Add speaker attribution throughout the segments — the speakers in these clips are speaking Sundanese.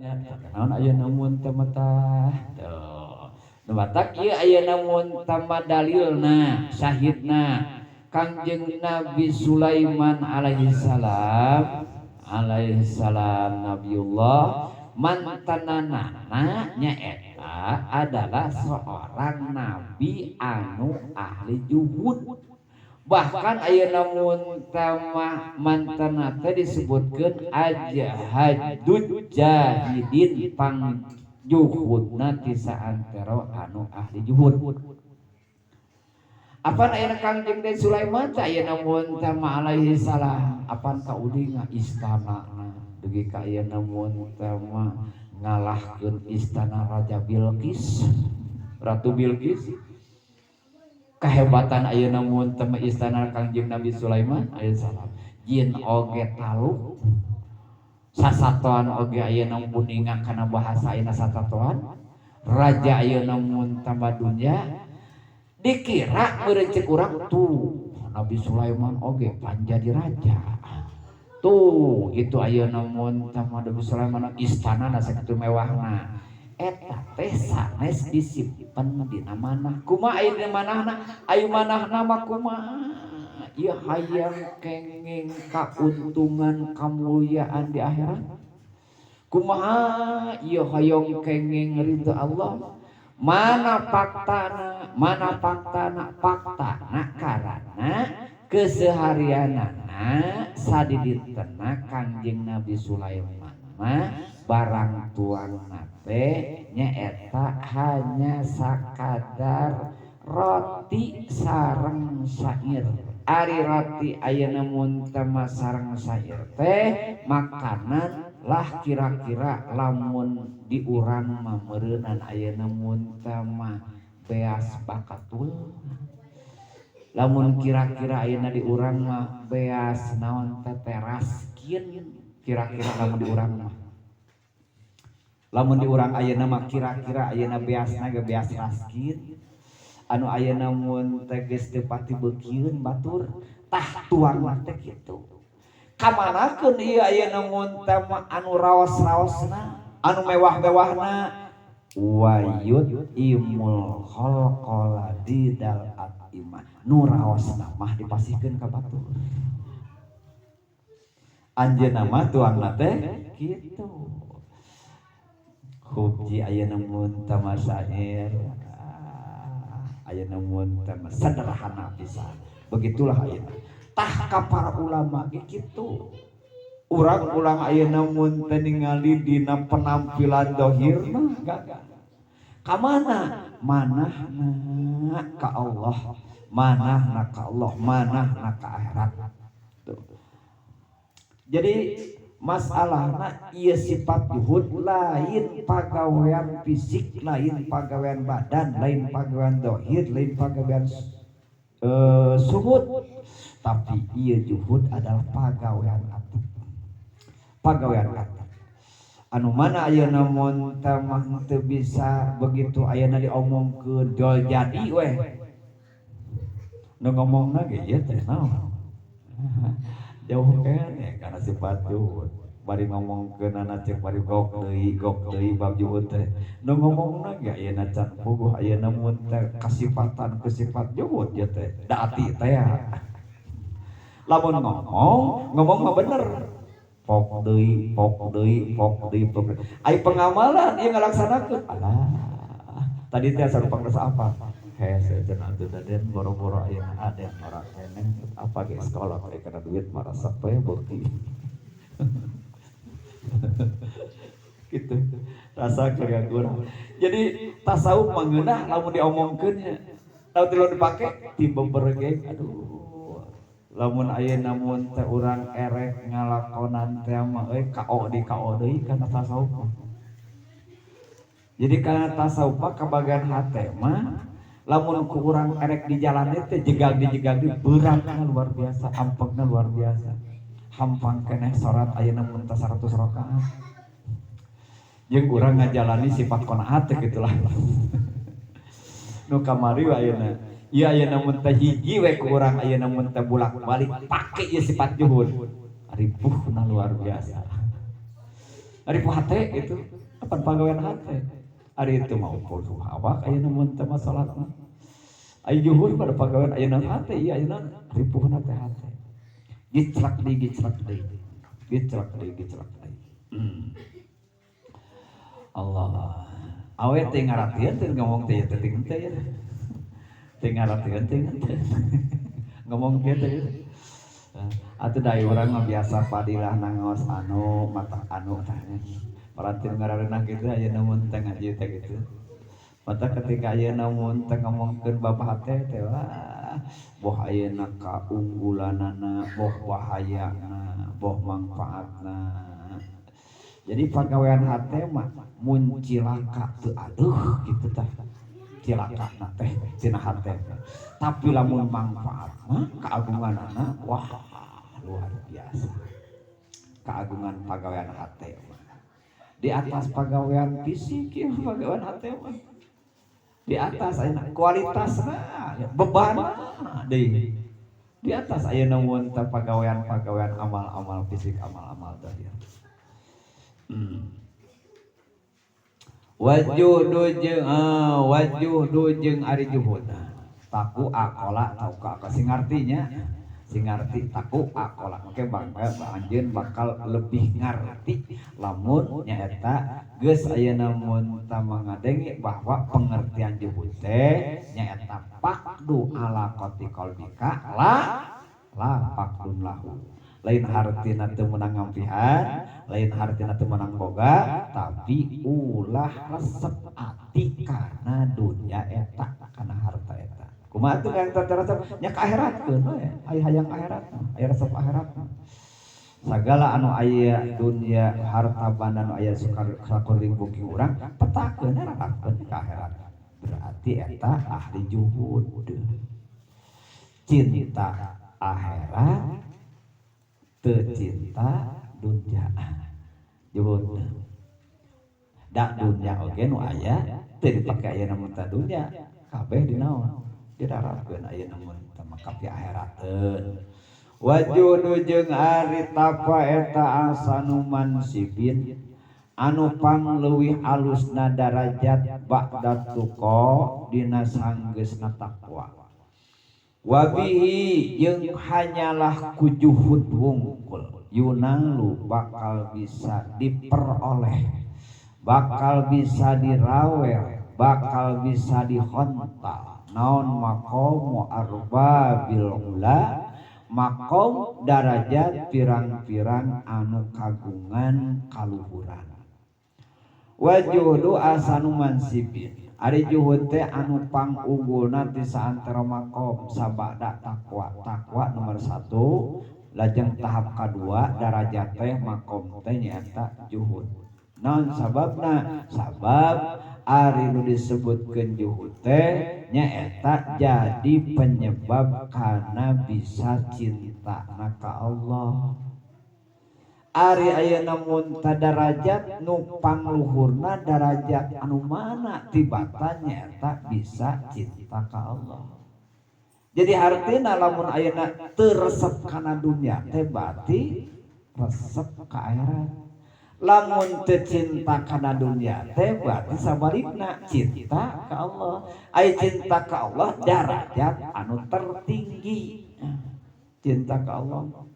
Speaker 1: Naon ayeuna mun teh mah tah. Tuh. Nu matak ieu ayeuna mun tambah dalilna, syahidna Kangjeng Nabi Sulaiman alaihi salam, alaihi salam Nabiullah mantanana nyaeta adalah seorang nabi anu ahli juhud. Bahkan ayeuna mun tamah mantana teh disebutkeun ajhadud jahidin, pangjuhudna ti saantero anu ahli juhud. Apan ayeuna Kangjeng Nabi Sulaiman teh ayeuna mun tamah alaihi salam apan kaulinga istanana dugi ka ayeuna mun tamah ngalahkeun istana Raja Bilqis, Ratu Bilqis. Kehebatan ayeuna mun teh istana Kangjeng Nabi Sulaiman alaihi salam, jin oge taluk, sasatoan oge ayeuna kuninga kana bahasa ayeuna sasatoan raja ayeuna mun tambah dunya dikira meureun ceuk urang tuh Nabi Sulaiman oge panjadi raja tuh itu ayeuna mun tambah Nabi Sulaiman istana sakitu mewahna. Eta teh sanes disimpen dina manah. Kumaha aya dina manahna? Ayo manahna mah kumaha ieu hayang kenging kauntungan kamuliaan di akhirat, kumaha ieu hayang kenging ridho Allah. Mana faktana? Mana faktana? Faktana karana keseharianana sadidintena Kangjeng Nabi Sulaiman mah barang tuangna teh nyaeta hanya sakadar roti sareng syair. Ari roti ayeuna mun teh mah sareng syair teh makanan lah kira-kira lamun di urang mah meureunan ayeuna mun teh mah beas bakatul, lamun kira-kira ayeuna di urang mah beas naon teh teraskin kira-kira lamun di urang mah, lamun di urang ayeuna mah kira-kira ayeuna beasna ge beas raskin anu ayeuna mun teh geus teu pati beukieun batur. Tah, tuangna teh kitu. Kamanakeun ieu ayeuna mun teh mah anu raos-raosna, anu mewah-mewahna? Wayut imul khalqala didal atimah, nu raosna mah dipasihkeun ka batur. Anjeunna mah tuangna teh kitu. Hubji ayeuna mun teh mah syair ayeuna mun teh mah sederhana pisan. Begitulah ayeuna. Tah, ka para ulama ge kitu. Urang ulang ayeuna mun teh ningali dina penampilan dohirna gagah. Ka mana? Manahna ka Allah, manahna ka Allah, manahna ka akhirat. Tuh. Jadi masalahna ieu sifat juhud lain pagawean fisik, lain pagawean badan, lain pagawean dohir, lain pagawean sumut, tapi ieu juhud adalah pagawean ati, pagawean ati anu mana ayeuna mun teh mah teu bisa begitu ayeuna diomongkeun dol jadi weh. Nu ngomongna ge ieu teh naon jauh keneh karena sifat juhud. Bari ngomongkeunana cek bari gok deui, gok deui bab juhud teh. Nu ngomongna ge ayeuna can puguh ayeuna mun teh kasifatan ke sifat juhud ieu teh da ati teh. Lamun ngomong, ngomong mah bener, pok deui, pok deui, pok deui, pok deui. Ai pengamalan ieu ngalaksanakeun, alah tadi teh asa rasa apa hese cenah atuh daden boro-boro ayeuna aden ora keneh apa ge sekolah teh karena duit mah resep we beuki gitu rasa kerja kurang. Jadi tasawuf mangeunah lamun diomongkeun nya, lamun teu dipake tiba bergeng. Aduh, lamun ayeuna mun teh urang erek ngalakonan teh mah euy KO di KO deui kana tasawuf mah. Jadi karena tasawuf mah kabagian hate mah lamun ku urang erek di jalan teh jegal dijegag di beratna luar biasa, ampegna luar biasa. Hampang keneh salat ayeuna mun teh 100 rakaat jeung urang ngajalani sifat qanaat teh gitulah. Nu kamari we ayeuna ieu ayeuna mun teh hiji we ku urang ayeuna mun teh bolak-balik pake ieu sifat juhud, ripuhna luar biasa. Ripuh hate itu apa pagawean hate. Ari itu mau putuh awak ayeuna mun teu salat mah. Aya juhud pada pagawean ayeuna hate ieu ayeuna ripuhna teh hate. Giclak deui giclak deui. Giclak deui giclak deui. Allah. Awe teh ngaratieun teh ngomong teh teh teh ya. Teh ngaratieun teh ngomong kieu teh. Atuh da urang mah biasa padilah nangaos anu mata anu tah. Paranti ngarareunah kitu ayeuna mun teh ngaji teh kitu. Mata ketika ayeuna mun teh ngomongkeun bab hate teh wah boh ayeuna kaunggulanana, boh bahayana, boh mangfaatna. Jadi pagawean hate mah mun cilaka teu aduh kitu tah. Cilakana teh tina hate. Tapi lamun mangfaat mah keagunganana wah luar biasa. Keagungan pagawean hate mah. Di atas pagawean fisik ya pagawean hate mah. Di atas ayeuna kualitasna beban deui. Di atas ayeuna mun teh pagawean-pagawean amal-amal fisik, amal-amal zahir. Wajudu jeung wajudu jeung ari juhudna. Taku akola tauka sing ngartinya. Sing ngarti taku akola engke anjeun bakal lebih ngarti lamun nyaeta geus ayeuna mun tah mangadenge bahwa pengertian juhud teh nyaeta faqdu ala qati qalbika la la faqdun lahu. Lain hartina teu meunang ngampihan, lain hartina teu meunang boga, tapi ulah resep ati kana dunya eta, kana harta eta. Kumaha atuh yang teu resep nya ka akhiratkeun we, aya hayang akhirat, aya resep akhirat. Sagala anu aya dunya harta banda anu aya sakuring bungking urang petakeun raratkeun ka akhirat. Berarti eta ahli juhud. Cinta akhirat teu cinta dunya. Juhud. Da dunya oge nu aya teu dipake ayeuna mun teh dunya, kabeh dinaon? Didarapkeun ayeuna mun teh mah ka akhirateun. Wajudu jeung ari tapa eta asanu mansibin anu pangleuwih alusna darajat ba'da tuqa dina sanggeusna takwa. Wabihi jeung hanyalah ku juhud wungkul yunalu bakal bisa diperoleh, bakal bisa dirawer, bakal bisa dihontal. Naon maqamu arbabil ula, maqam darajat pirang-pirang anu kagungan kaluhuran. Wajudu asanu mansibin. Ari juhud teh anu pangunggulna ti saantero maqam sabada takwa. Takwa nomor 1, lajeng tahap kadua darajat teh maqam teh nyaeta juhud. Naon sababna? Sabab ari nu disebutkeun juhud teh nyaeta jadi penyebab kana bisa cintana ka Allah. Ari ayeuna mun ta darajat nu pangluhurna darajat anu mana tibatan nyaeta bisa cinta ka Allah. Jadi artina lamun ayeuna teu resep kana dunya teh berarti resep ka akhirat. Lamun teu cinta kana dunya teh berarti sabalikna cinta ka Allah. Aya cinta ka Allah darajat anu tertinggi. Cinta ka Allah.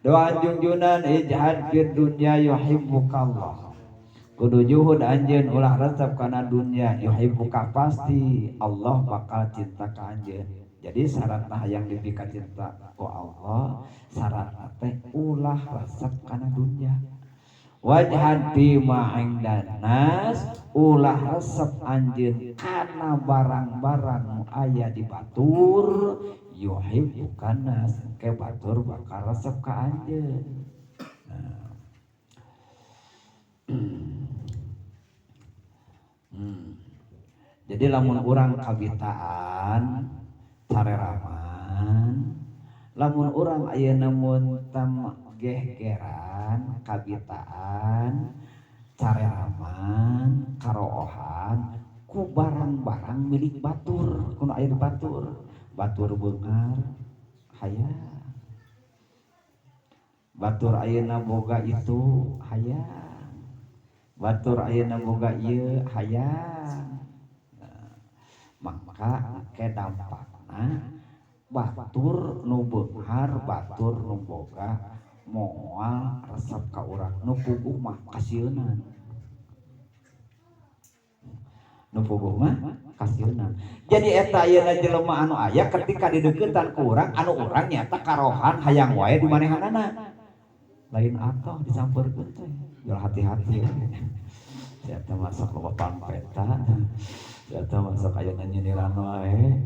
Speaker 1: Doa junjunan ijhad fid dunya yuhibbukallah. Kudu juhud anjeun ulah resep kana dunya yuhibbuka pasti Allah bakal cinta ka anjeun. Jadi syaratna hayang dipika cinta ku Allah, syaratna teh ulah resep kana dunya. Wajhan fi ma indan nas, ulah resep anjeun kana barang-barang nu aya di batur yuhibbukan nas, ke batur bakal resep ka anjeun. Nah. Jadi lamun urang kabitaan careraman, lamun urang ayeuna mun tam gehgeran kabitaan careraman karoohan ku barang-barang milik batur, kuno aya batur, batur beungar hayang, batur ayeuna boga itu hayang, Batur ayeuna boga ieu hayang. Nah, maka ke dampakna batur nu beunghar, batur nu boga moal resep ka urang. Nu puguh mah kasieunan. Nu puguh mah kasieunan. Jadi eta ayeuna jelema anu aya ketika dideukeutan ku urang, anu urang nyaeta karohan hayang wae di manehanana. Lain atoh disampeurkeun teh. Jual hati-hati. Eta masuk loba pangpeta. Eta masuk ayeuna nyindiran wae.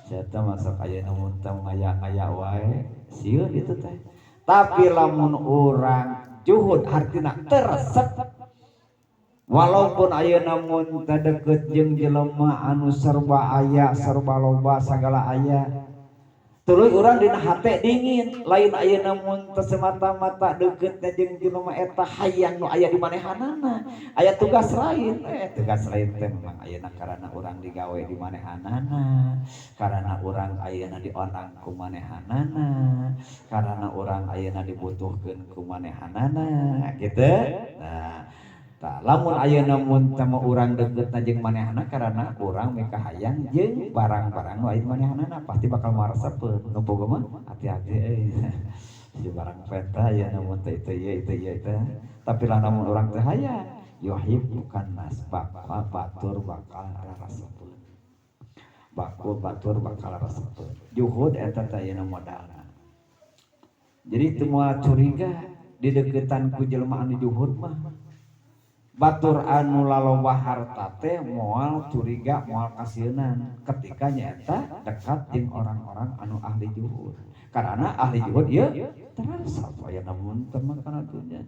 Speaker 1: Eta masuk ayeuna muntah ngaya-ngaya wae. Sieun itu teh. Tapi lamun urang juhud artina teresep, walaupun ayeuna mun teh deukeut jeung jelema anu serba aya, serba loba, sagala aya, tuluy urang dina hate dingin. Lain ayeuna mun teh semata-mata deukeutna jeung jelema eta hayang nu aya di manehanana, aya tugas lain. Tugas lain teh memang ayeuna karana urang digawe di manehanana, karana urang ayeuna dionang ku manehanana, karana urang ayeuna dibutuhkeun ku manehanana gitu. Nah, tah lamun ayeuna mun teh mah urang deukeutna jeung manehana karana urang mika hayang jeung barang-barang nu aya di manehanana, pasti bakal maresepeun. Nu boga mah hati-hati euy. Si barang peta ayeuna mun teh itu ieu itu ieu teh. Tapi lah lamun urang teh hayang yuhibbukan nas, bakal batur bakal raresepeun. Bakul batur bakal raresepeun. Juhud eta teh ayeuna modalna. Jadi teu moal curiga dideuketan ku jelema anu juhud mah. Batur anu laloba harta teh moal curiga, moal kasieunan ketika nyaeta dekat jeung orang-orang anu ahli juhud. Karena ahli juhud ieu terasa aya namun teh mah kana dunya.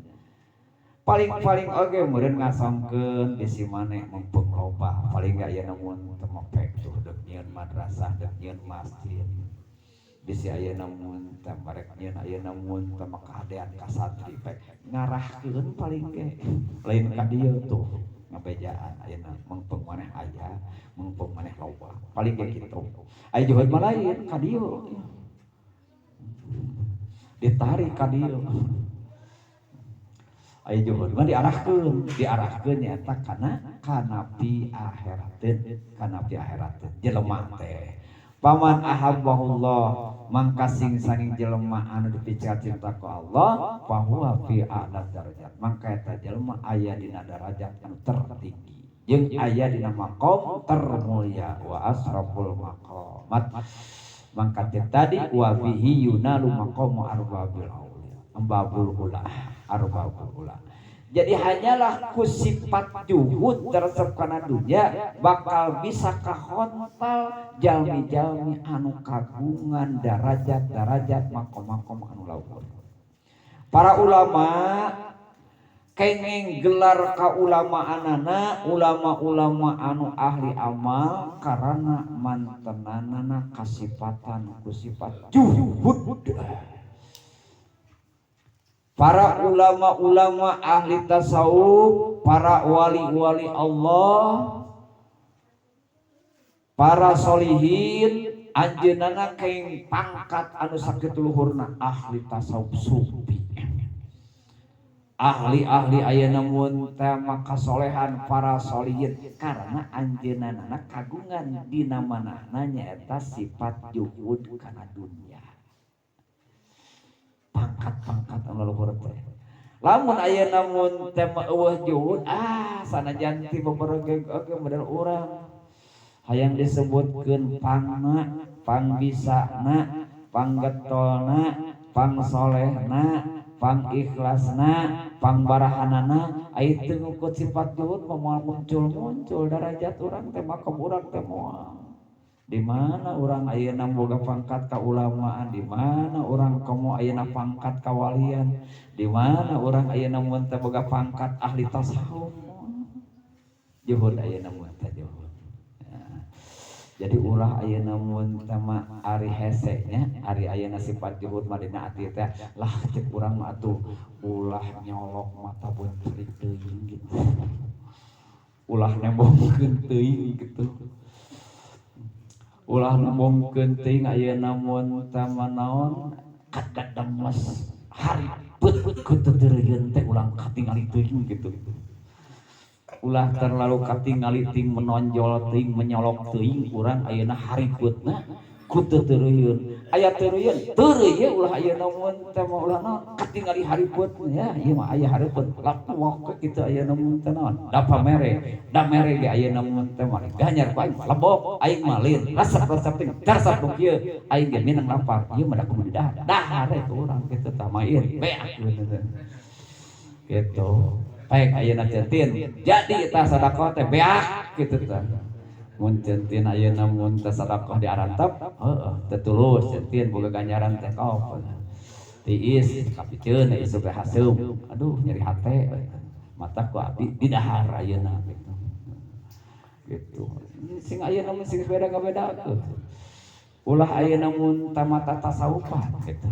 Speaker 1: Paling-paling oge meureun ngasongkeun bisi maneh mumpung loba, paling ge aya namun teh mah pek tuh deuk nyieun madrasah, deuk nyieun masjid. Bisi aya namun teh barek nyieun aya namun teh mah kahadean ka santri pek ngarahkeun paling ge lain ka dieu tuh ngabejaan ayeuna mungpung maneh aya, mungpung maneh loba, paling ge kitu. Aya juhud mah lain ka dieu, ditarik ka dieu. Aya juhud mah diarahkeun, diarahkeun nyaeta kana kanapi akhirateun, kanapi akhirateun jelema teh. Paman ahabbahullah mangka sing saking jelema anu dipicaa cinta ku Allah, fahuwa fi a'la darajat, mangka eta jelema aya dina darajat anu tertinggi jeung aya dina maqam termulia wa asraful maqamat. Mangka teh tadi wa bihi yunalu maqamu arbabil auliya, ambabul ula, arbabul ula. Jadi hanyalah ku sifat juhud teresep kana dunya bakal bisa kahontal jalmi-jalmi anu kagungan darajat-darajat makom-makom anu luhur. Para ulama kenging gelar kaulamaanana, ulama-ulama anu ahli amal karena mantenanana kasifatan ku sifat juhud. Para ulama-ulama ahli tasawuf, para wali-wali Allah, para solihin, anjeunana keng pangkat anu sakitu luhurna ahli tasawuf sufi. Ahli-ahli ayeuna mun teh maka solehan para solihin karena anjeunana kagungan dina manahna nyaeta sifat juhud kana dunya. Pangkat-pangkat anu luhur teh. Lamun ayeuna mun teh mah eueuh juhud, sanajan ti beberege oge model urang. Hayang disebutkeun pangna, pangbisana, panggetolna, pangsolehna, pangikhlasna, pangbarahanana, aya teu ngukut sifat juhud mah moal muncul-muncul darajat urang teh, makom urang teh moal. Di mana urang ayeuna boga pangkat kaulamaan, di mana urang komo ayeuna pangkat kawalian, di mana urang ayeuna mun teh boga pangkat ahli tasawuf. Juhud ayeuna mun teh juhud. Ya. Jadi ulah ayeuna mun teh mah ari hese nya, ari ayeuna sifat juhud mah dina ati teh lah cek urang mah atuh ulah nyolok mata bontrik teuing gitu. Ulah nembongkeun teuing gitu. Ulah nembongkeun teuing ayeuna mun teh mah naon kadademes haripet ku teu teureun teh ulah katingali teuing gitu. Ulah terlalu katingali ting menonjol ting menyolok teuing urang ayeuna haripeutna ku teu teureuyun. Aya teureuyun, teureui ye ulah ayeuna mun teh mah ulah naon katingali haripeutna ya ieu mah aya hareupeut lakuok kitu ayeuna mun teh naon da pamere, da mere ge ayeuna mun teh mah ganyar ku aing lebok aing mah lir resep-resep ting darsap nu kieu aing ge minang lapar ieu mah da kudu didahar dahar we ku urang kitu tah mah ieu beak gitu. Baik ayeuna centin jadi tah sedekah teh beak kitu tah. Mun centin ayeuna mun teh sedekah di arantep heueuh teu tulus centin boga ganjaran teh kaop. Tiis kapiceun isuk teh haseum aduh nyeri hate mata ku abdi didahar ayeuna gitu. Gitu. Sing ayeuna mun sing beda ngabedakeun. Ulah ayeuna mun tamata tasawufan gitu.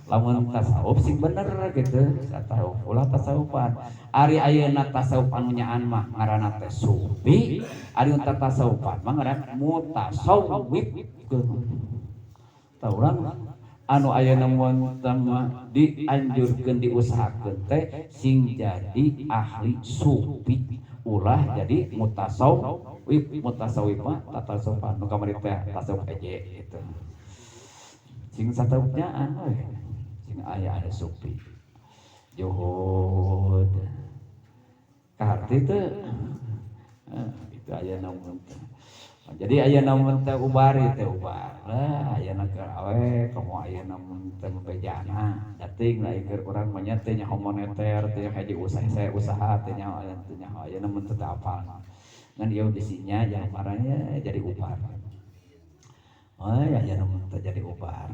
Speaker 1: Lamun tasawuf sing bener gitu, tasawuf ulah tasawufan. Ari ayeuna tasawuf anu nyaan mah ngaranna teh sufi, ari nu tasawufan mah ngaranna mutasawwif. Tah urang anu ayeuna mun mah dianjurkeun diusahakeun teh sing jadi ahli sufi, ulah jadi mutasawwif. Mutasawwif mah tasawufan nu kamari teh tasawuf eje gitu. Sing satawufnyaan we. Sing aya ada sufi juhud kaharti teu itu aya namun teh. Jadi aya namun teh ubari teh ubar lah ayeuna keur awe komo aya namun teh bejana dating lah keur urang mah nya teh nyaho moneter teh haji usaha saya usaha teh nyaho teh nyaho aya namun teh apal ngan ieu bisinya jamaranya jadi ubar. Oh ya aya namun teh jadi ubar.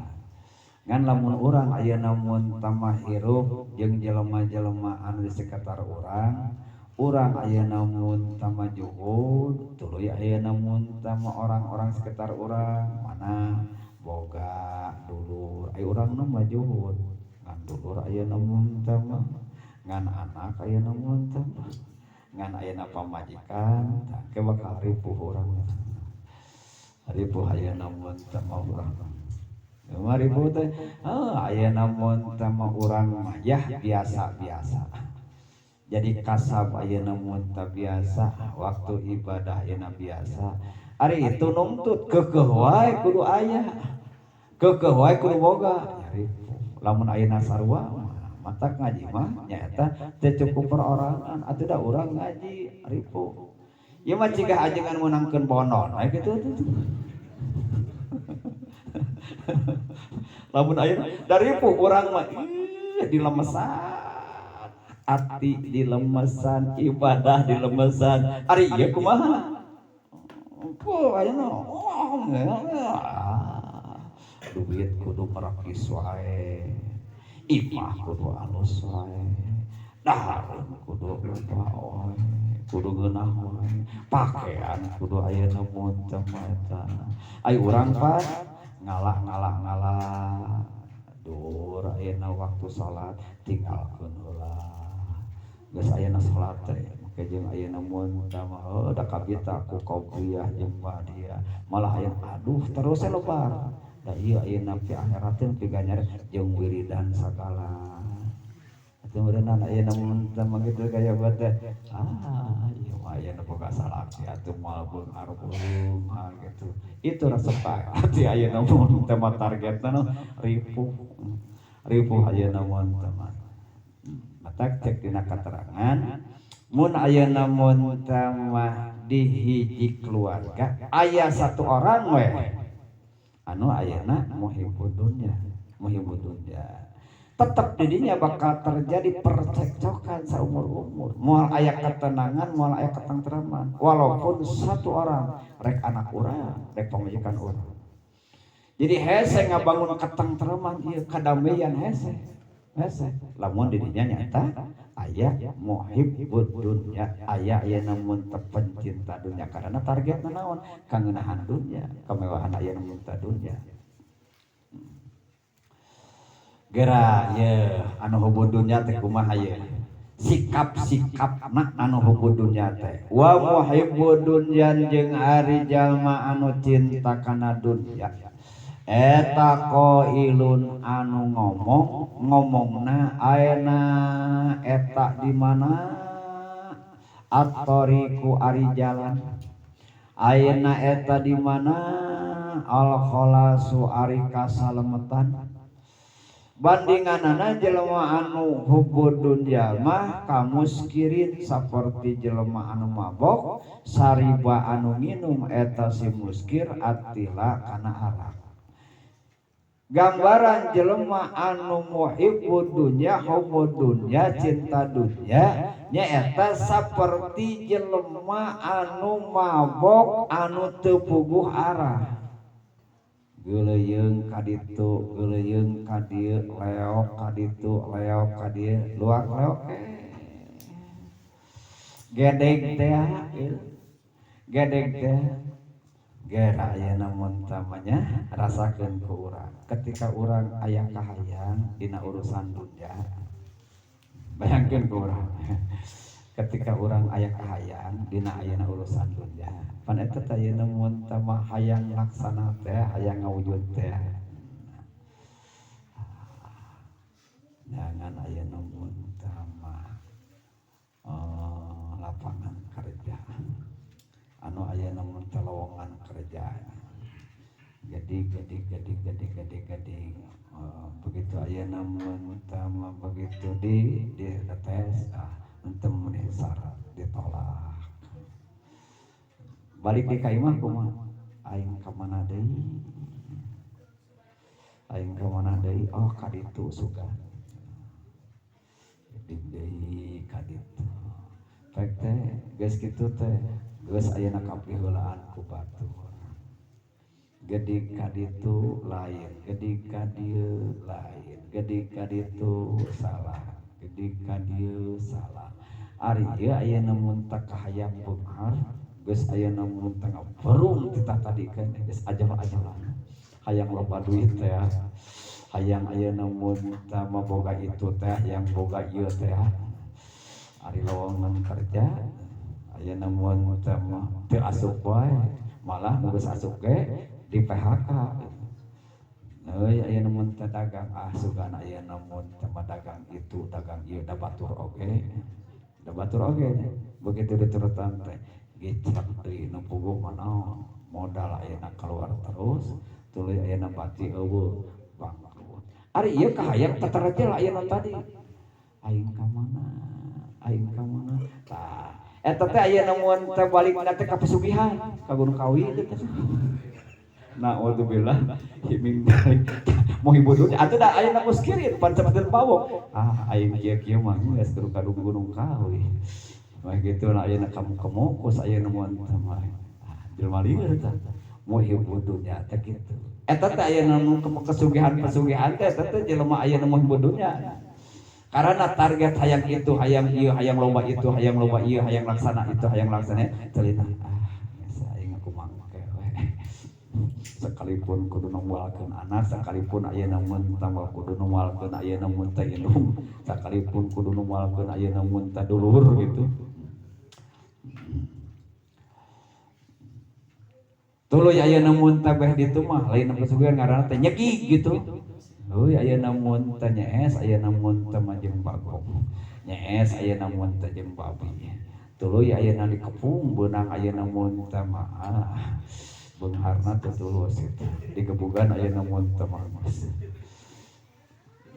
Speaker 1: Ngan lamun urang ayeuna mun tamah hirup jeung jelema-jelema anu di sekitar urang, urang ayeuna mun tamah juhud, tuluy ayeuna mun tamah orang-orang sekitar urang mana boga dulur, aya urang nu mah juhud, ngan dulur ayeuna mun tamah, ngan anak ayeuna mun tamah, ngan ayeuna pamajikan, tah ke bakal ripuh urang. Ripuh ayeuna mun tamah urang. Mari teh, ayeuna mun teh mah urang mah yah biasa-biasa. Jadi kasab ayeuna mun teh biasa, waktu ibadah ayeuna biasa. Ari itu nuntut keukeuh wae kudu aya. Keukeuh wae kudu boga. Ya ripuh. Lamun ayeuna sarua mah matak ngaji mah nyaeta teu cukup perorangan atuh da urang ngaji ripuh. Ieu mah cigah ajengan meunangkeun bonon we kitu tuh. Lamun ayeuna daripuh urang mah dilemesan ati dilemesan ibadah dilemesan ari ieu kumaha oh ayeuna duit kudu merekis wae imah kudu alus wae dahareun kudu loba wae kudu geunah wae pakaian kudu ayeuna mun teh mah eta ai urang pan ngalah ngalah ngalah dur ayeuna waktu salat tinggalkeun heula geus ayeuna salat teh make jeung ayeuna mun tah mah heuh da kabita ku qobliyah jeung ba'diyah malah ayeuna aduh terus lebar da ieu ayeuna pi akhirat teh piganyar jeung wiridan sagala atuh meureunana ayeuna mun tah mah kitu kaya buat teh ieu mah ayeuna boga salaki atuh moal beunghar beunghar gitu. Itu resep hati ayeuna mun teh mah targetna no ripuh. Ripuh ayeuna mun teh mah. Matak cek dina katerangan mun ayeuna mun teh mah di hiji keluarga aya satu orang we anu ayeuna muhibbud dunya, muhibbud dunya. Tetap didinya bakal terjadi percekcokan seumur-umur. Moal aya ketenangan, moal aya ketentraman. Walaupun satu orang, rek anak urang, rek pamajikan urang. Jadi hese ngabangun ketentraman ieu kadamaian hese. Hese. Lamun didinya nyata aya muhibbud dunya, aya ayeuna mun teu pencinta dunya karena targetna naon? Kangenahan dunya, kemewahan ayeuna mun teu dunya. Gera ye anu hubud dunya teh kumaha ye? Sikap-sikapna anu hubud dunya teh. Wa muhibbud dunya jeung ari jalma anu cinta kana dunya. Eta qailun anu ngomong, ngomongna aena eta di mana? At-tariqu ari jalan ayeuna eta di mana al khalasu ari kasalemetan bandinganana jelema anu hubbud dunya mah kamuskirin saperti jelema anu mabok sariba anu nginum eta si muskir atila kana arak. Gambaran jelema anu muhibbud dunya hubbud dunya cinta dunya nyaeta saperti jelema anu mabok anu teu puguh arah. Geuleuyeung ka ditu, geuleuyeung ka dieu, leok ka ditu, leok ka dieu, luak leok. Gedeg teh, gedeg teh. Gera ayeuna mun tamanya rasakeun ku urang. Ketika urang aya kahayang dina urusan dunya, bayangkeun ku urang. Ketika urang aya kahayang dina ayeuna urusan dunya, pan eta teh ayeuna mun tama hayang laksana teh, hayang ngawujud teh. Jangan ayeuna mun tama lapangan kerja anu ayeuna mun teh lowongan kerja. Gede gede gede gede gede gede begitu ayeuna mun tama begitu di tes henteu memenuhi syarat ditolak. Balik di ka imah kumaha? Aing ka mana deui? Aing ka mana deui? Oh ka ditu sugan. Gede deui ka ditu. Pek teh geus kitu teh geus ayeuna kapiheulaan ku batur. Gede ka ditu lain, gede ka dieu lain, gede ka ditu salah, gede ka dieu salah. Ari ieu ayeuna mun teh kahayang beunghar, geus ayeuna mun teh ngaberung titah tadi kan geus ajal-ajalan. Hayang loba duit teh, hayang ayeuna mun teh boga itu teh, hayang boga ieu teh. Ari lowongan kerja ayeuna mun teh teu asup wae, malah nu geus asup ge di PHK. Euy ayeuna mun teh dagang sugan ayeuna mun teh dagang itu dagang ieu da batur oge. Da batur oge begitu diturutan teh gecrek deui nu puguh mah naon modal ayeuna keluar terus tuluy ayeuna bati eueuh bangkrut. Ari ieu kahayang tatareja ayeuna tadi. Aing ka mana? Aing ka mana? Tah eta teh ayeuna mun teh balikna teh ka pesugihan ka Gunung Kawi teh. Na'udzubillah min dzalik. Muhibbud dunya atuh da ayeuna muskirin pan saperti mabok. Aing kieu-kieu mah geus kudu ka Gunung Kawi. Mah kitu lah ayeuna kamu kemokus ayeuna mun teh mah. Jelema lieur tah. Muhibbud dunya teh kitu. Eta teh ayeuna nu kesugihan-pesugihan teh eta teh jelema ayeuna muhibbud dunya. Karena target hayang itu, hayang ieu, hayang loba itu, hayang loba ieu, hayang laksana itu, hayang laksana celita. Geus aing aku mangke we. Sekalipun kudu nunggualkeun anak, sekalipun ayeuna mun tambah kudu nunggualkeun ayeuna mun teh indung, sekalipun kudu nunggualkeun ayeuna mun teh dulur gitu. Tuluy ayeuna mun teh beh ditu mah lain pesugihan ngaranna teh nyegi gitu. Euy ayeuna mun teh nyees, ayeuna mun teh mah jeung bagong. Nyees ayeuna mun teh jeung babi. Tuluy ayeuna dikepung beunang ayeuna mun teh mah beungharna teh tulus gitu. Digebugan ayeuna mun teh mah geus.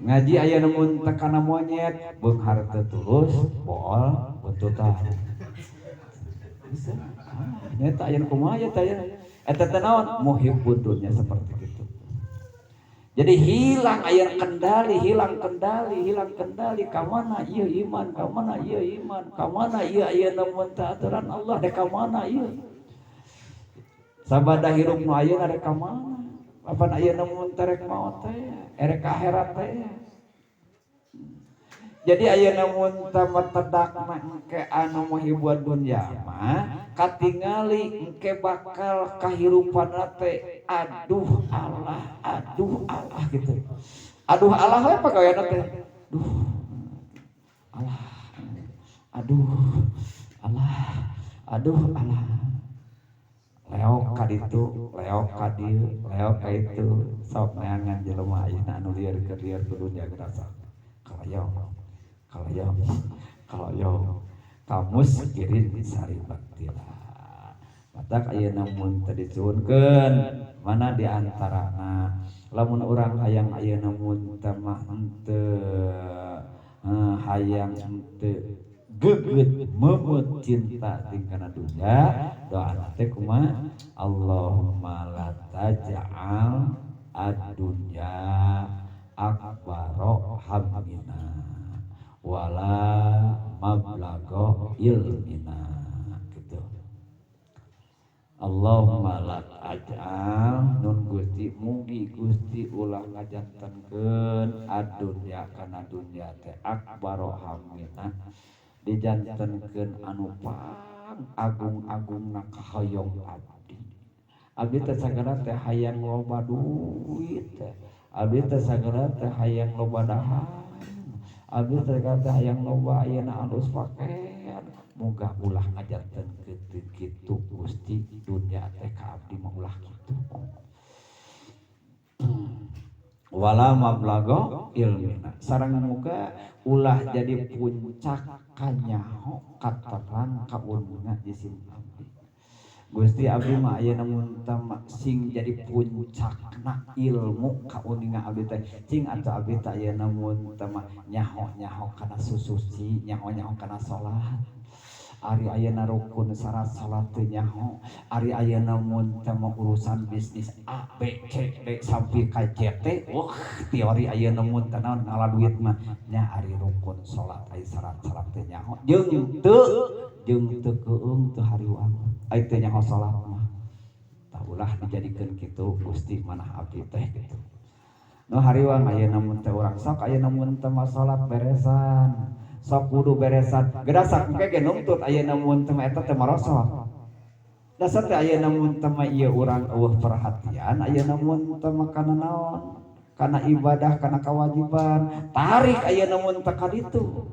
Speaker 1: Ngaji ayeuna mun teh kana monyet, beunghar teh tulus, bool buntutan. Bisa. Nyata ayeuna kumaha ya teh aya. Eta teh naon? Muhibbud dunya seperti itu. Jadi hilang air kendali, hilang kendali, hilang kendali. Ka mana ieu iman, ka mana ieu iman, ka mana ieu ayeuna mun teh aturan Allah dek ka mana ieu. Sabada hirup nu ayeuna rek ka mana? Apan ayeuna mun teh rek maot teh, erek ka akhirat teh. Jadi ayeuna mun teh tedakna engke anu muhibbud dunya mah katingali engke bakal kahirupanna teh aduh Allah, aduh Allah gitu. Aduh Allah we pagaweanna teh. Duh Allah, aduh Allah, aduh Allah. Leok ka ditu, leok ka dieu, leok ka itu, sok neangan jelema ayeuna anu lieur keur lieur kudu jaga rasa. Kalayong, kalayong, kalayong, Kamus kirin sari baktila. Matak ayeuna mun teu disuhunkeun mana di antarana lamun urang hayang ayeuna mun teh mah henteu hayang henteu geget meumut cinta tingkana dunya, doana teh kumaha? Allahumma la taj'al ad-dunya akbaro hammina wala mablago ilmina gitu. Allahumma la taj'al, nun Gusti, mugi Gusti ulah ngajantenkeun ad-dunya kana dunya teh akbaro hammina, dijantenkeun anu pang agung-agungna kahoyong abdi. Abdi teh sagala teh hayang loba duit teh, abdi teh sagala teh hayang loba dahar, abdi teh sagala teh hayang loba ayeuna alus pakaian. Moga ulah ngajantenkeun teu kitu Gusti, dunya teh ka abdi mah ulah kitu. Wala mablago ilmina, sareng muga ulah jadi puncak kanyaho katerang kaulmuna jisim abdi. Gusti, abdi mah ayeuna mun sing jadi puncakna ilmu kauninga abdi teh, cing atuh abdi teh ayeuna mun teh mah nyaho-nyaho kana susuci, nyaho-nyaho kana salat. Ari ayeuna rukun syarat salat teu nyaho. Ari ayeuna mun teh mah urusan bisnis A B C D sampai ka Z T, wah, teori ayeuna mun teh naon ngala duit mah nya. Ari rukun salat, ari syarat-syarat teu nyaho, jeung teu keueung, teu hariwang ari teu nyaho salat mah. Tah, ulah dijadikeun kitu Gusti manah abdi teh kitu. Nu hariwang ayeuna mun teh urang sok ayeuna mun teh mah salat beresan, sok wudu beresan, gedasak engke ge nuntut ayeuna mun teh mah eta teh marosot. Dasar teh ayeuna mun teh mah ieu urang eueuh perhatian ayeuna mun teh mah kana naon, kana ibadah, kana kewajiban. Tarik ayeuna mun teh ka ditu.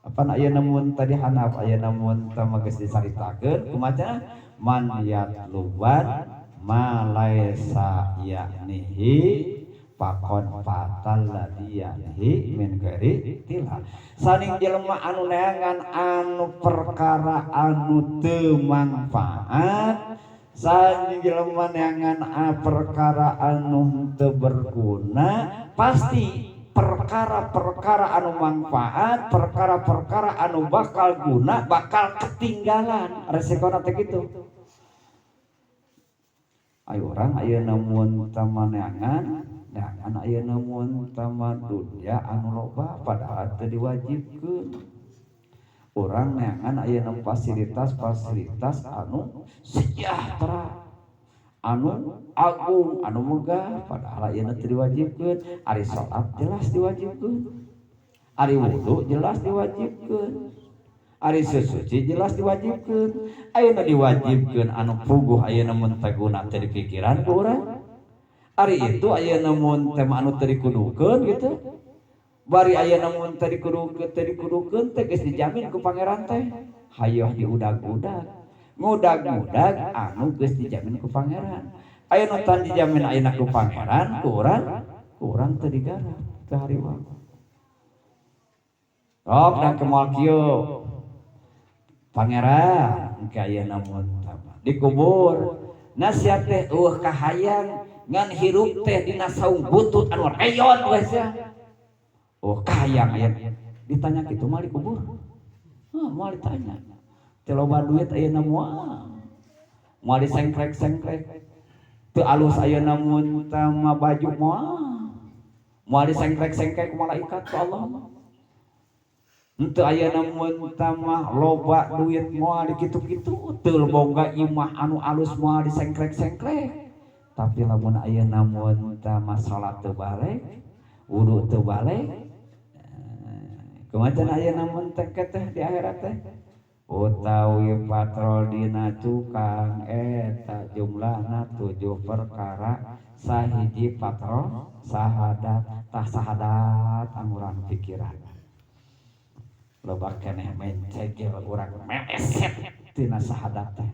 Speaker 1: Apan ayeuna mun tadi hanap ayeuna mun teh mah geus dicaritakeun kumaha, man yatluban ma laisa ya'nihi faqod fatal ladzi ya'nihi min ghairi tila. Saning jelema anu neangan anu perkara anu teu mangfaat, saning jelema neangan perkara anu teu berguna, pasti perkara-perkara anu manfaat, perkara-perkara anu bakal guna bakal ketinggalan. Resikona teh kitu. Ayo urang ayeuna mun teh neangan neangan ayeuna mun teh dunya anu loba padahal teu diwajibkeun. Urang neangan ayeuna fasilitas-fasilitas anu sejahtera, anu agung, anu megah, padahal ayeuna teu diwajibkeun. Ari salat jelas diwajibkeun, ari wudu jelas diwajibkeun, ari sesuci jelas diwajibkeun. Ayeuna diwajibkeun anu puguh ayeuna mun teh guna teh dipikiran ku urang. Ari itu ayeuna mun teh anu teu dikudukeun gitu. Bari ayeuna mun teh dikudukeun, teu dikudukeun teh geus dijamin ku Pangeran teh. Hayoh diudag-udag, ngudag-ngudag anu geus dijamin ku Pangeran. Aya nu tan dijamin ayeuna ku Pangeran, ku urang teu digarap, teu hariwang. Rok dan kemal kieu. Pangeran engke ayeuna mun dikubur nasihat teh eueuh kahayang ngan hirup teh dina saung butut anu reyon we sia. Oh, kahayang aya ditanya kitu mah dikubur. Hah, moal ditanya. Teu loba duit ayeuna moal. Moal disengkrek-sengkrek. Teu alus ayeuna mun teh mah baju moal. Moal disengkrek-sengkrek ku malaikat ku Allah mah. Henteu ayeuna mun teh mah loba duit moal dikitu-kitu, teu boga imah anu alus moal disengkrek-sengkrek. Tapi lamun ayeuna mun teh mah salat teu balik, wudu teu balik, kumaha cenah ayeuna mun teh teh di akhirat teh? Utawi patrol dina cukang eta jumlahna 7 perkara, sahiji patrol sahadat. Tah, sahadat anguran pikiran loba keneh mencegel urang meleset tina sahadat teh.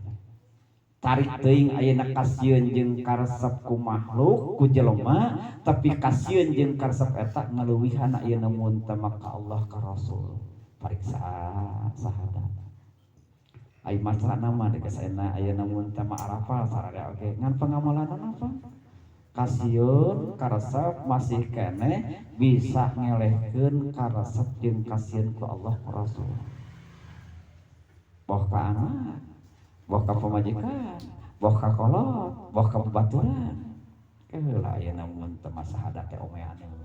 Speaker 1: Tarik teuing ayeuna kasieun jeung karesep ku makhluk, ku jelema, tapi kasieun jeung karesep eta ngaleuwihan ayeuna mun teh ka Allah, ka Rasul. Pariksa sahadat. Ai macana mah deuk ayeuna ayeuna mun teh mah arafal sararea oge ngan pangamalanna apa? Kasieun karesep masih keneh bisa ngelehkeun karesep jeung kasieun ku Allah ku Rasul. Boh ka anak, boh ka pamajikan, boh ka kolot, boh ka babaturan. Keheula ayeuna mun teu mah sahadat teh omeaneun.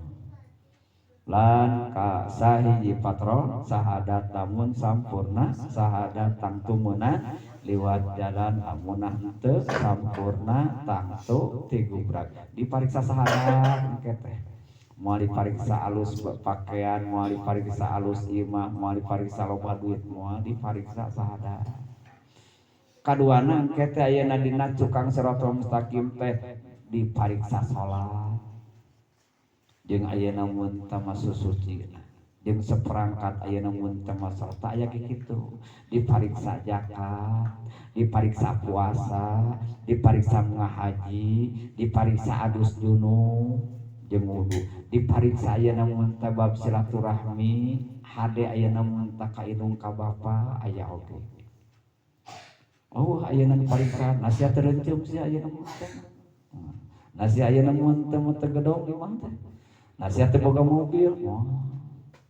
Speaker 1: Lan ka sahiji patrol sahadat lamun sampurna sahadat tangtu meunang liwat jalan amunah teu sampurna tangtu tigubrak. Dipariksa sahadat engke teh. Moal dipariksa alus pakaian, moal dipariksa alus imah, moal dipariksa loba duit, moal dipariksa sahadat. Kaduana engke teh ayeuna dina cukang siratal mustaqim teh dipariksa salat. Jeung ayeuna mun teu mah susucina, jeung seperangkat ayeuna mun teu mah salat aya kitu. Dipariksa zakat, dipariksa puasa, dipariksa ngahaji, dipariksa adus junub jeung wudu, dipariksa ayeuna mun teh bab silaturahmi, hade ayeuna mun teh ka indung ka bapa aya oge. Oh ayeuna dipariksa nasihat teu sia ayeuna mun teh. Nasihat ayeuna mun teh teu gedong imah teh. Nasihat teh boga mobil,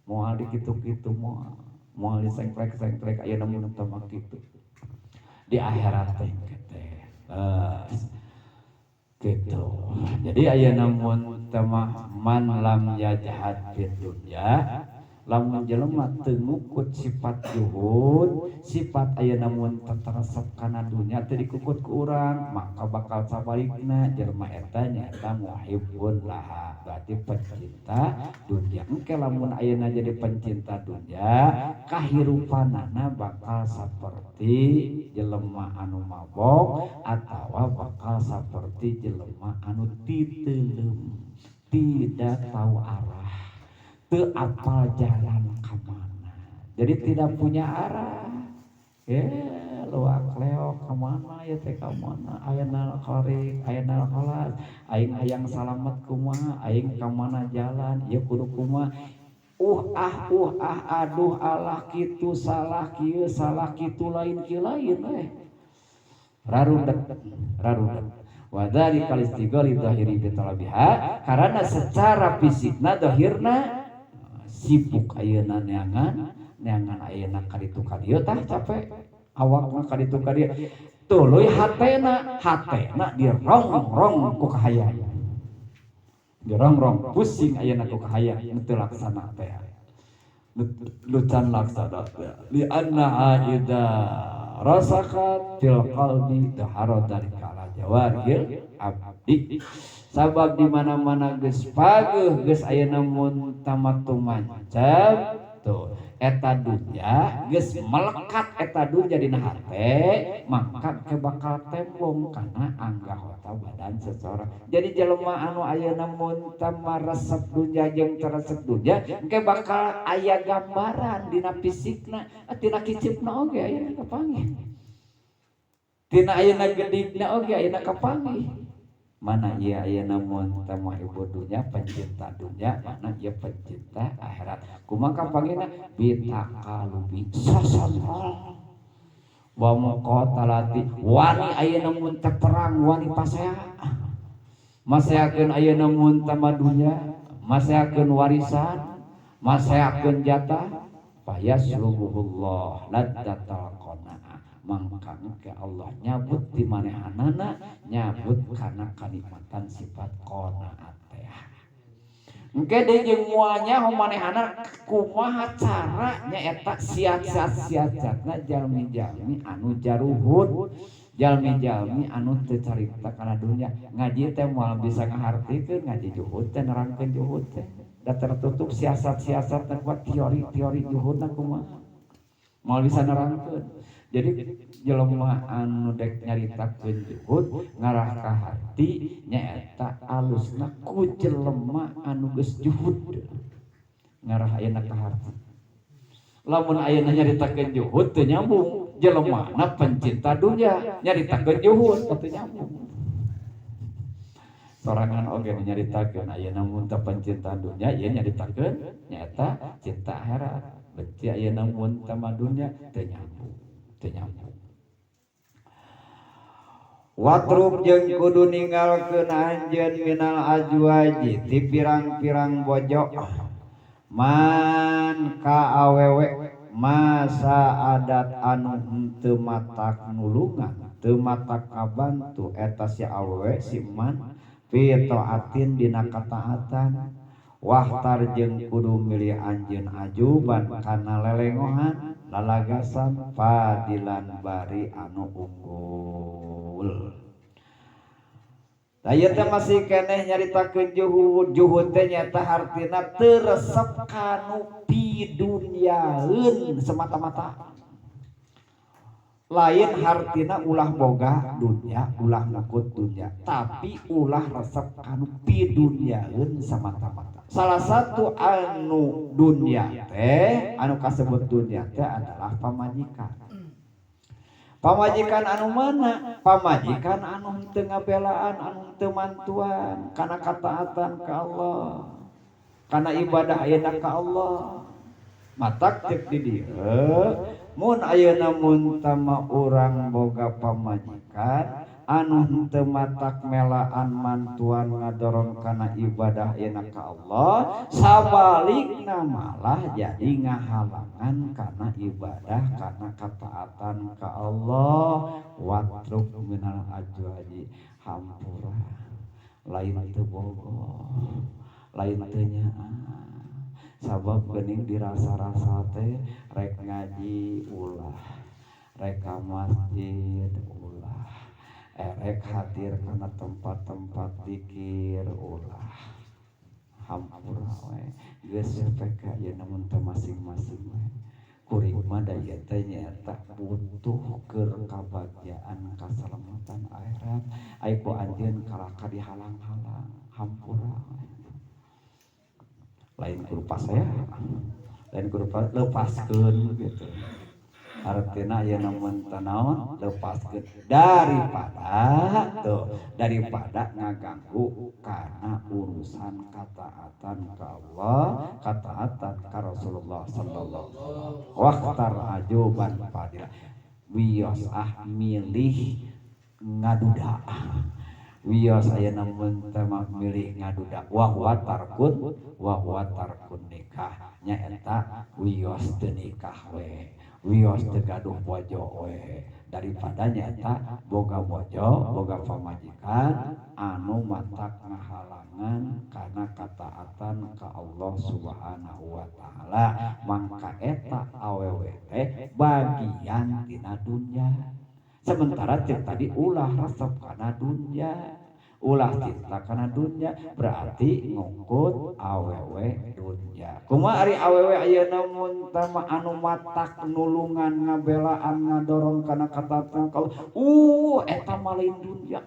Speaker 1: moal di kitu-kitu moal, moal di sengklek-sengklek ayeuna mun teh mah kitu. Di akhirat teh teh. Gitu. Jadi ayeuna mun teh mah man lam yajhad fid dunya, lamun jelema teu ngukut sifat juhud, sifat ayeuna mun teu teresep kana dunya teu dikukut ku urang, maka bakal sabalikna jelema eta nyaeta muhibbun laha, berarti pencinta dunia. Engke lamun ayeuna jadi pencinta dunia, kahirupanana bakal saperti jelema anu mabok atawa bakal saperti jelema anu titeuleum, tidak tahu arah, teu apal jalan ka mana. Jadi tidak punya arah. Luak leok ka mana ya teh ka mana? Ayeuna khorik, ayeuna kholas, aing hayang salamet kumaha, aing ka mana jalan, ieu kudu kumaha. Ah aduh alah kitu salah kieu salah kitu lain kieu lain we. Rarudet, rarudet. Wa dzalika listighali dhahiri bi talabiha, karena secara fisikna zahirna sibuk ayeuna neangan, neangan ayeuna kaditu ka dieu tah capek, awakna kaditu ka dieu. Tuluy hatena, hatena dirongrong ku kahayang. Dirongrong pusing ayeuna ku kahayang nu teu laksana teh. Nu can laksana teh. Li anna idza rasakat fil qalbi dahara dzalika ala jawarihil abdi. Sabab di mana-mana geus pageuh geus ayeuna mun tamatu mancep tuh eta dunya geus melekat eta dunya dina hate, maka ke bakal tembong kana anggota badan seseorang. Jadi jelema anu ayeuna mun resep dunya jeung teresep dunya engke bakal aya gambaran dina fisikna, tina kicipna oge ayeuna kapanggih. Tina ayeuna gedigna oge ayeuna kapanggih. Mana ieu ayeuna mun teh ibu dunya pencinta dunya, mana ieu pencinta akhirat. Kumaha kapanggihna bitakalubi sosonrol wa muqatalati wani ayeuna mun teh perang wani pasea. Maseakeun ayeuna mun teh dunya, maseakeun warisan, maseakeun jatah, fayaslubuhullah ladzatal qanaah. Mangka ke Allah nyabut di manehanana, nyabut kana kanikmatan sifat qanaat teh. Engke deui jeung moal nyaho manehana kumaha cara nyaeta siat-siat-siat-siatna jalmi-jalmi anu jaruhud, jalmi-jalmi anu teu carita kana dunya. Ngaji teh moal bisa ngahartikeun, ngaji juhud teh nerangkeun juhud teh. Da tertutup siasat-siasat teh kuat teori-teori juhudna kumaha. Moal bisa nerangkeun. Jadi jelema anu dek nyaritakeun juhud ngarah ka hati nyaeta alusna ku jelema anu geus juhud ngarah ayeuna ka hati. Lamun ayeuna nyaritakeun juhud teu nyambung, jelemana pencinta dunya nyaritakeun juhud teu nyambung. Sorangan oge nyaritakeun ayeuna mun teu pencinta dunya ieu nyaritakeun nyaeta cinta akhirat. Benci ayeuna mun tama dunya teu nyambung, teu nyambung. Watruk jeung kudu ninggalkeun anjeun minal azwaji ti pirang-pirang bojo man ka awewe masa adat anu henteu matak nulungan teu matak kabantu eta si awewe si man fi taatin dina kataatan wahtar jeung kudu milih anjeun ajuban kana lelengohan lalagasan fadilan bari anu unggul. Ieu teh masih keneh nyaritakeun juhud. Juhud teh nyaeta hartina teu resep kanu pidunyaeun semata-mata. Lain hartina ulah boga dunya, ulah ngukut dunya, tapi ulah resep kanu pidunyaeun semata-mata. Salah satu anu dunya teh, anu kasebut dunya teh adalah pamajikan. Pamajikan anu mana? Pamajikan anu henteu ngabelaan, anu henteu mantuan kana kataatan ka Allah, kana ibadah ayeuna ka Allah. Matak cek di dieu, mun ayeuna mun tama urang boga pamajikan anu henteu matak melaan mantuan ngadorong kana ibadah ayeuna ka Allah, sabalikna malah jadi ngahalangan kana ibadah, kana kataatan ka Allah. Watruk minal azwaji, hampura lain teu bogoh, lain teu nyaah, sabab geuning dirasa-rasa teh rek ngaji ulah, rek ka masjid ulah, erek hadir kana tempat-tempat dikir ulah, hampura we geus PK ayeuna mun teu masing-masing we. Kuring mah da ieu teh nyaeta butuh keur kabagjaan kasalamatan akhirat, ai ku anjeun kalaka dihalang-halang, hampura we. Lain kudu pasea, lain kudu lepaskeun gitu. Artina ayeuna mun teu naon lepaskeun daripada tuh, daripada ngaganggu kana urusan kataatan ka Allah, kataatan ka Rasulullah sallallahu alaihi wasallam. Waqtar ajuban fadilah, wios ah milih ngaduda, wios ayeuna mun teh mah milih ngaduda, wa huwa tarkun, wa huwa tarkun nikah, nyaeta wios teu nikah we, wios teu gaduh bojo we, daripada nyaeta boga bojo, boga pamajikan anu matak ngahalangan kana kataatan ka Allah Subhanahu wa taala. Mangka eta awewe teh bagian tina dunya. Sementara cek tadi ulah resep kana dunya, ulah cinta kana dunya, berarti ngungkut awewe dunya. Kumaha ari awewe ayeuna mun teh mah anu matak nulungan ngabelaan ngadorong kana kataatan ka Allah, eta mah lain dunya.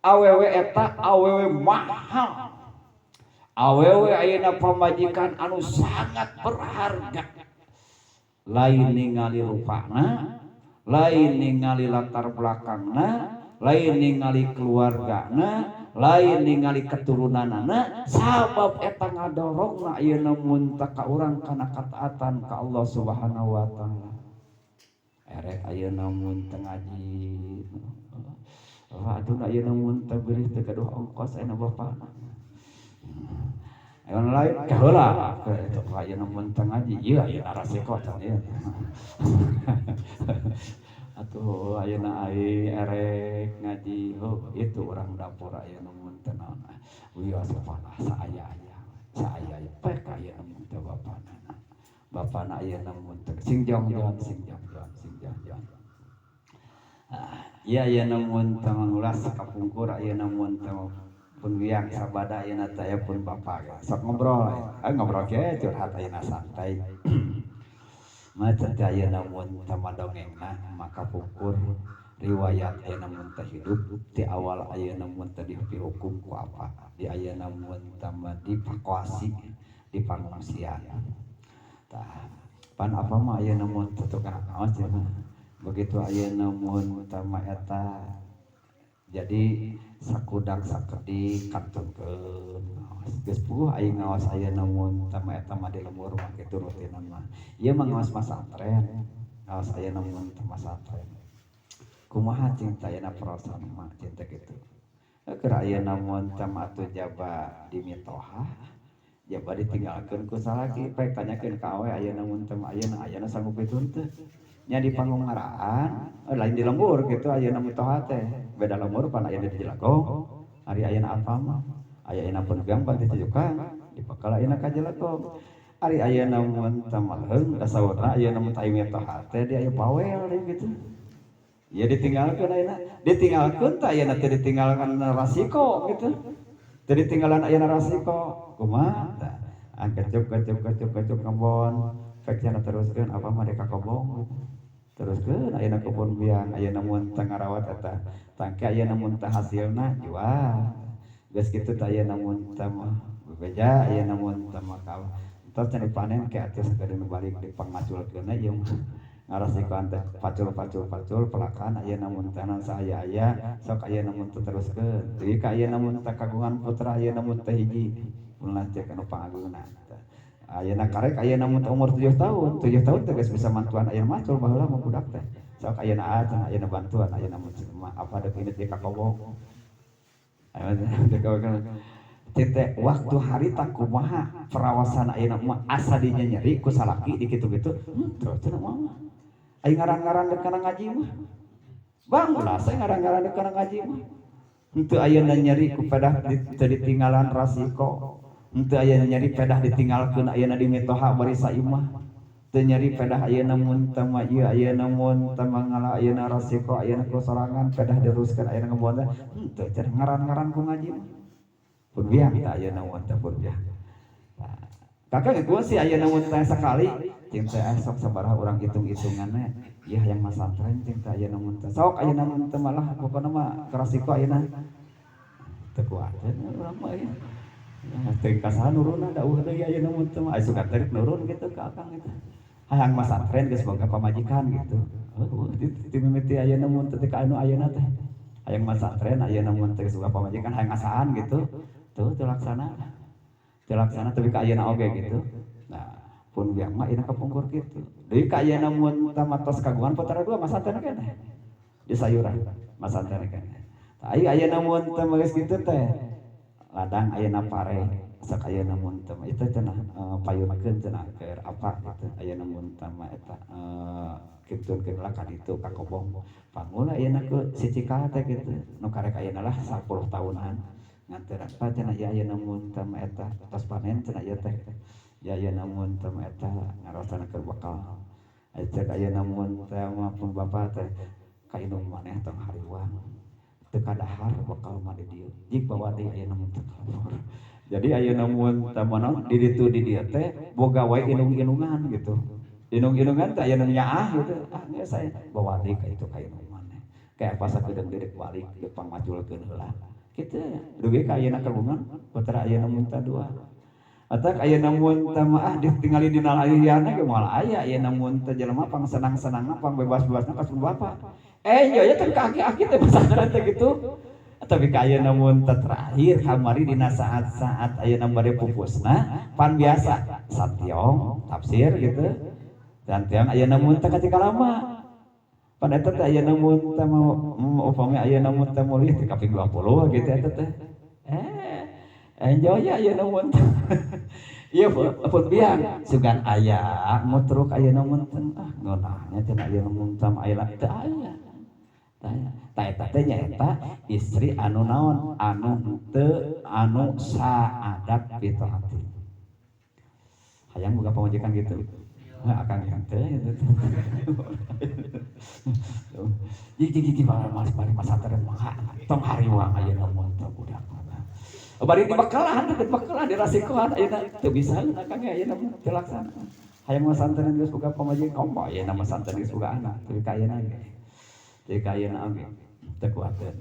Speaker 1: Awewe eta awewe mahal. Awewe ayeuna pamajikan anu sangat berharga. Lain ningali rupana, lain ningali latar belakangna, lain ningali keluargana, lain ningali keturunanana, sabab eta ngadorongna ayeuna mun teh ka urang kana kataatan ka Allah Subhanahu wa taala. Erek ayeuna mun teu ngaji, aduh ayeuna mun teu beurih teu gaduh ongkos ayeuna bapana. Ayeuna lain kaheula itu ayeuna mun teu ngaji, ieu ayeuna rasiko can ieu. Atuh ayeuna ai erek ngaji, oh itu urang dapur ayeuna mun teu naon. Wios palah saaya-aya, saaya-aya pek ayeuna mun teu bapana. Bapana ayeuna mun teu sing jongjon, sing jongjon, sing jongjon. Ah, ieu ayeuna mun teu mangulas kapungkur ayeuna mun teu pun wiang sabada ayeuna teh aya pun bapa ge. Sok ngobrol, ah ngobrol ge curhat ayeuna santai. Maca teh ayeuna mun teu madongengna maka pungkur riwayat ayeuna mun teh hidup ti awal ayeuna mun teh dihukum ku apa di ayeuna mun teh mah dipakoasi di pangungsian. Tah pan apa mah ayeuna mun teh tukang naon cenah. Begitu ayeuna mun teh mah eta Jadi sakudak sakedik kantunkeun ngaos. Geus puguh aing ngaos ayeuna mun teh eta mah di lembur mah kitu rutinan mah. Ieu mah ngaos masantren. Ngaos ayeuna mun teh masantren. Kumaha cing teh ayeuna perasaan mah cing teh kitu. Keur ayeuna mun teh mah atuh jaba di mitoha, jaba ditinggalkeun ku salaki, pek tanyakeun ka awe ayeuna mun teh mah ayeuna ayeuna sanggup kitu henteu. Nya di pangungaraan, lain di lembur kitu ayeuna mitoha teh. Beda lembur pan aya di Jelagong, ari ayeuna apa mah aya pun biang pan ti Cicukang, dipakal ayeuna ka Jelagong. Ari ayeuna mun teh mah leung da saurna ayeuna mun teh mitoha teh di aya bawel deui kitu. Ya ditinggalkeun ayeuna, ditinggalkeun teh ayeuna teh ditinggalkan rasiko gitu. Teu ditinggalan ayeuna rasiko, kumaha tah? Kecup kecup kecup kecup kebon, pek cenah teruskeun apa mah ka kobong gitu. Teruskeun ayeuna kebon biang, ayeuna mun teh ngarawat eta. Tangke ayeuna mun teh hasilna jual. Geus kitu teh ayeuna mun teh mah bebeja ayeuna mun teh mah ka entos cenah dipanen ke atuh sakedeung balik dipangmaculkeun ieu mah. Ngarasikoan teh pacul pacul pacul pelakan ayeuna mun teh naon saaya-aya sok ayeuna mun teh teruskeun. Deui ka ayeuna mun teh kagungan putra ayeuna mun teh hiji ulah cek anu pangagungna. Ayeuna karek ayeuna mun teh umur 7 tahun, 7 tahun teh geus bisa mantuan ayeuna macul baheula mah budak teh. Sok ayeuna cenah ayeuna bantuan ayeuna mun apa deuk indit di ka kobong. Tete waktu harita kumaha perawasan ayeuna mah asa dinya nyeri ku salaki di kitu-kitu. Henteu cenah mah. Ai ngaran-ngaran deuk kana ngaji mah. Bang ulah saya ngaran-ngaran deuk kana ngaji mah. Henteu ayeuna nyeri ku pedah teu ditinggalan rasiko. Henteu ayeuna nyeri pedah ditinggalkeun ayeuna di mitoha bari saimah. Teu nyeri pedah ayeuna mun teh mah ieu ayeuna mun teh mah ngala ayeuna rasiko ayeuna ku sorangan pedah diruskeun ayeuna ngebon teh. Henteu cenah ngaran-ngaran ku ngaji mah. Pun biang teh ayeuna mun teh pun biang. Kakak gua sih ayeuna mun teh sakali cing teh sok sabaraha urang hitung-hitunganna ieu hayang masantren cing teh ayeuna mun teh sok ayeuna mun teh malah pokona mah karasiko ayeuna teu kuateun urang mah ieu. Teu kasaha nurunna da eueuh deui ayeuna mun teh mah aya sugan teh nurun gitu ka akang gitu. Hayang masantren geus boga pamajikan gitu. Heueuh ti mimiti ayeuna mun teh ka anu ayeuna teh. Hayang masantren ayeuna mun teh geus boga pamajikan hayang asaan gitu. Tuh teu laksana. Teu laksana tapi ka ayeuna oge gitu. Nah, pun biang mah ayeuna kapungkur kitu. Deui ka ayeuna mun teh tos kagungan putra dua masantren keneh. Di sayuran masantren keneh. Tah ayeuna mun teh geus kitu teh ladang ayeuna pare sok ayeuna mun teh itu cenah payunkeun cenah keur apa gitu ayeuna mun teh mah eta kitunkeun lah ka ditu ka kobong. Pangula ayeuna ku si Cikal teh kitu nu karek ayeuna lah 10 tahunan. Nganteran pa cenah ieu ayeuna mun teh mah eta tos panen cenah ieu teh. Ya ayeuna mun teh mah eta ngarasana keur bekal. Cek ayeuna mun teh mah pun bapa teh ka indung maneh tong hariwang. Teu kadahar bekal mah di dieu. Jik bawa deui ayeuna mun teh kabur. Jadi ayeuna mun teh mah naon di ditu di dieu teh boga wae indung-indungan gitu. Indung-indungan teh ayeuna nyaah gitu. Ah geus saya bawa deui ka itu ka indung maneh. Kayak apa sakedeung deui balik deuk pangmaculkeun heula. Kitu dugi ka ayeuna kagungan putra ayeuna mun teh dua. Atak ayeuna mun teh mah ah ditinggali dina layana ge moal aya ayeuna mun teh jelema pang senang-senangna pang bebas-bebasna ka bapa. Iya ya teh ka aki-aki teh pesantren teh gitu. Tapi ka ayeuna mun teh terakhir kamari dina saat-saat ayeuna bade pupusna pan biasa santiong tafsir gitu. Santiong ayeuna mun teh ka Cikalama. Pan eta teh ayeuna mun teh mau upami ayeuna mun teh mulih teh kaping 20 gitu eta teh. Enjoy ya ayeuna mun teh. Ieu pun biang sugan aya ngutruk ayeuna mun teh ah ngeunahnya teh ayeuna mun teh aya teu aya. Tah eta teh nyaeta istri anu naon anu teu anu saadat pitoati. Hayang boga pamajikan gitu. Akang yang teu gitu. Jig jig jig mas bari masantren mah tong hariwang ayeuna mun teh budak. Bari dibekalan, dibekalan dirasikoan ayeuna teu bisa akang ge ayeuna mah teu laksana. Hayang masantren geus boga pamajikan kompo ayeuna masantren geus boga anak teu ka ayeuna ge. Teu ka ayeuna oge teu kuateun.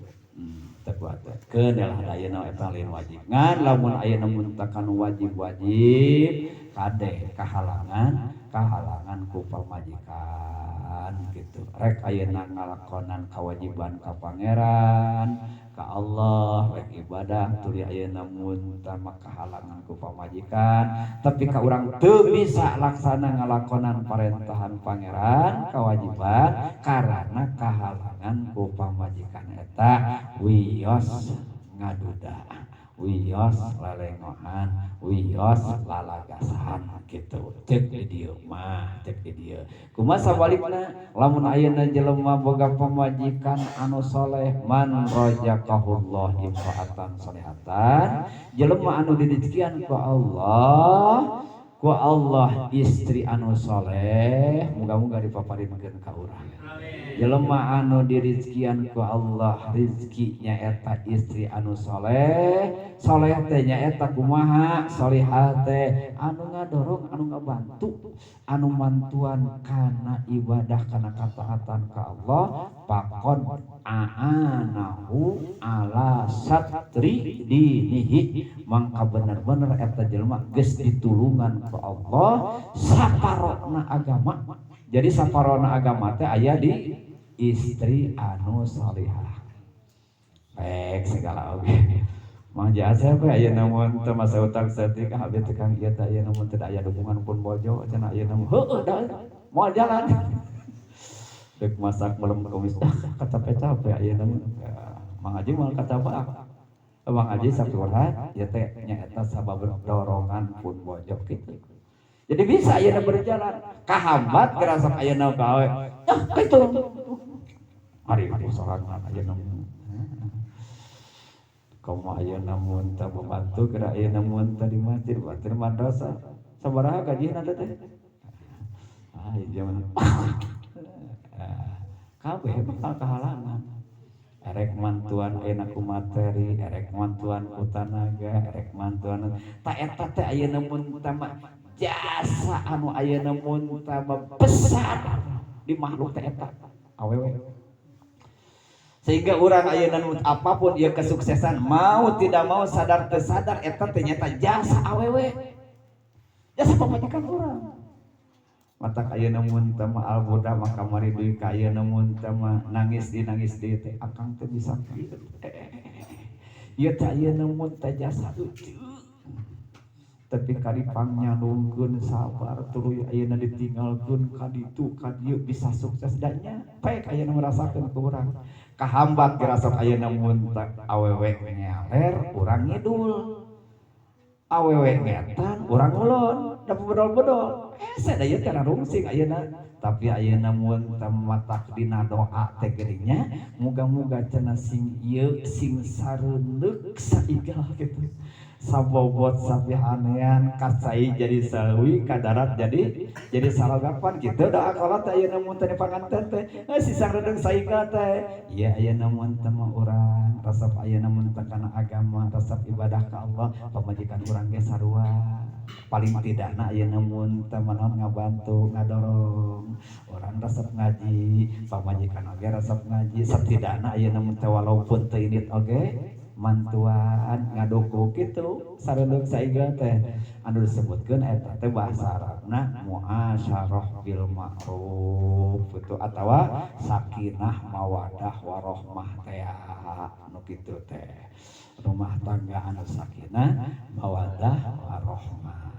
Speaker 1: Teu kuateun. Keun lah ayeuna eta lain wajib. Ngan lamun ayeuna mun teh kanu wajib-wajib kade kahalangan, kahalangan ku pamajikan. Kewajiban gitu rek ayeuna ngalakonan kewajiban ka Pangeran, ka Allah, rek ibadah, tuluy ayeuna mun mah kahalangan ku pamajikan, tapi ka urang teu bisa laksana ngalakonan parentahan Pangeran, kewajiban, karena kahalangan ku pamajikan eta, wios ngaduda, wios lalengohan, wios lalagasan gitu cek di dieu mah, cek di dieu. Kumaha sabalikna lamun ayeuna jelema boga pamajikan anu soleh? Man razaqahullah imra'atan solehatan, jelema anu dirizkian ku Allah istri anu soleh, muga-muga dipaparinkeun ka urang. Jelema anu dirizkian ku Allah rizki nyaeta istri anu soleh, soleh teh nyaeta kumaha? Solehah teh anu ngadorong, anu ngabantu, anu mantuan kana ibadah, kana kataatan ka Allah, faqod a'anahu ala syatri dinihi, mangka bener-bener eta jelema geus ditulungan ku Allah saparona agama. Jadi saparona agama teh aya di istri anu salihah. Baik segala oge. Mang jasa apa aya namun teu masa utang saeutik, ah abdi teh Kang, ieu teh aya namun teu aya dukungan pun bojo cenah, aya namun heueuh da moal jalan. Dek masak malam Kamis, ah kacape-cape aya namun. Mang Haji moal kacape. Mang Haji sakurhat ieu teh nyaeta sabab dorongan pun bojo kitu. Jadi bisa ayeuna berjalan, kahambat gerasok ayeuna gawe. Ah kitu. Ari sorangan ayeuna. Komo ayeuna mun teu membantu geura ayeuna mun teu di masjid, bantu di madrasah. Sabaraha gajina teh? Ah, zaman kabeh bakal kahalangan. Erek mantuan ayeuna ku materi, erek mantuan ku tanaga, erek mantuan ta eta teh ayeuna mun mah jasa anu ayeuna mun besar di makhluk teh eta awewe, sehingga orang ayeuna apapun ieu kesuksesan, mau tidak mau, sadar teu sadar, eta teh nyata jasa awewe, jasa pamajikan urang. Matak ayeuna mun teh mah al-buda mah kamari deui ka ayeuna mun teh mah nangis di nangis di teh, akang teh bisa kieu ieu teh ayeuna mun teh jasa euceu, tapi karipang nyalungkeun sabar, tuluy ayeuna ditinggalkeun ka ditu ka dieu bisa sukses dan nya pek ayeuna merasakeun ku urang. Kahambat gerasok ayeuna mun awewe ngeler, urang ngidul, awewe ngetan, urang ngulon, da bedol-bedol hese da ieu teh rungsing ayeuna. Tapi ayeuna mun teh matak dina doa teh geuning, muga-muga cenah sing ieu sing sareundeuk saigal kitu, sabobot sapihanean, kacai jadi sawi, ka darat jadi salagapan gitu doa kolot teh. Ayeuna mun teh panganten teh si sareundeung saigal teh ieu ayeuna mun teh mah urang resep ayeuna mun teh kana agama, resep ibadah ka Allah, pamajikan urang ge sarua, paling tidakna ayeuna mun teh mah ngabantu, ngadorong. Urang resep ngaji, pamajikan oge resep ngaji, setidakna ayeuna mun teh walaupun teu indit oge mantuan ngadukung gitu, sareundeung saigal teh anu disebutkeun eta teh bahasa Arabna muasyarah bil ma'ruf gitu, atawa sakinah mawadah warohmah teh anu kitu teh, rumah tangga anu sakinah mawadah warohmah.